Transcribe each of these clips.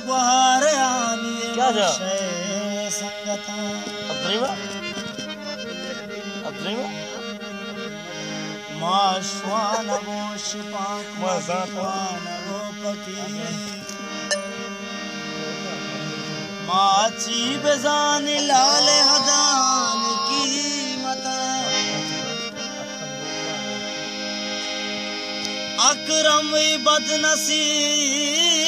گوہار آنی کیا جا؟ شے سنگتاں۔ عبدالرحیم؟ عبدالرحیم؟ ما شوان گو شپانک ما ما زانت۔ دیوان گو پکی۔ ما چی بزان لال ہدان قیمت۔ اکرم ای بد نصیب،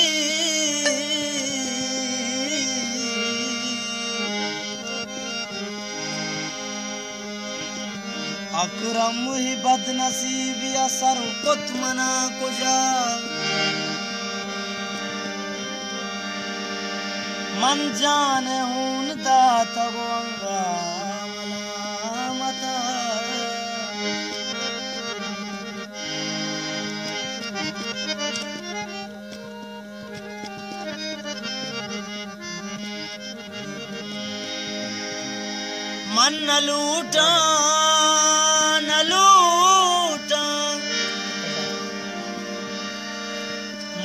اکرم ای بد نصیب یا سر کت منا کجا۔ من جان ہون داتگ و انگا ملامتا۔ من نہ لوٹاں، نہ لوٹاں،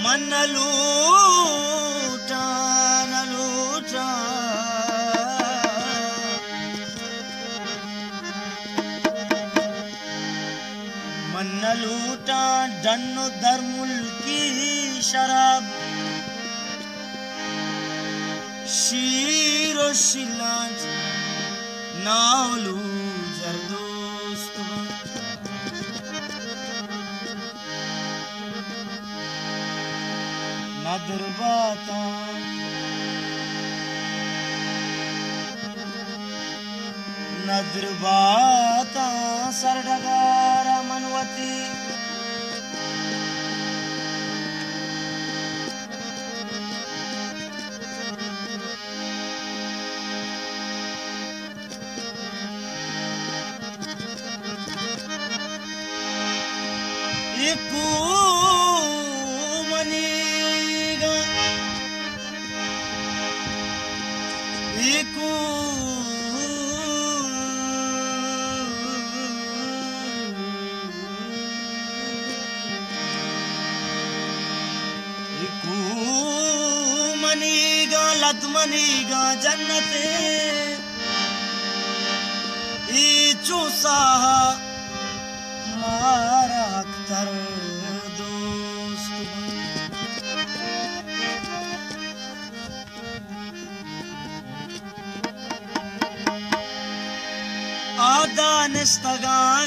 من نہ لوٹاں، نہ لوٹاں۔ من نہ لوٹاں ڈن و درملکی شراب، شیر و شلانچ، ناولو زردوست۔ ندر باتاں، ندر باتاں سرڈگار من وتی۔ اے کوہ منیگاں، اے کوہ اے کوہ منیگاں، لد منیگاں جنت ءِ۔ اے چو ساہ مارا اختر دوست۔ آ دانشتگاں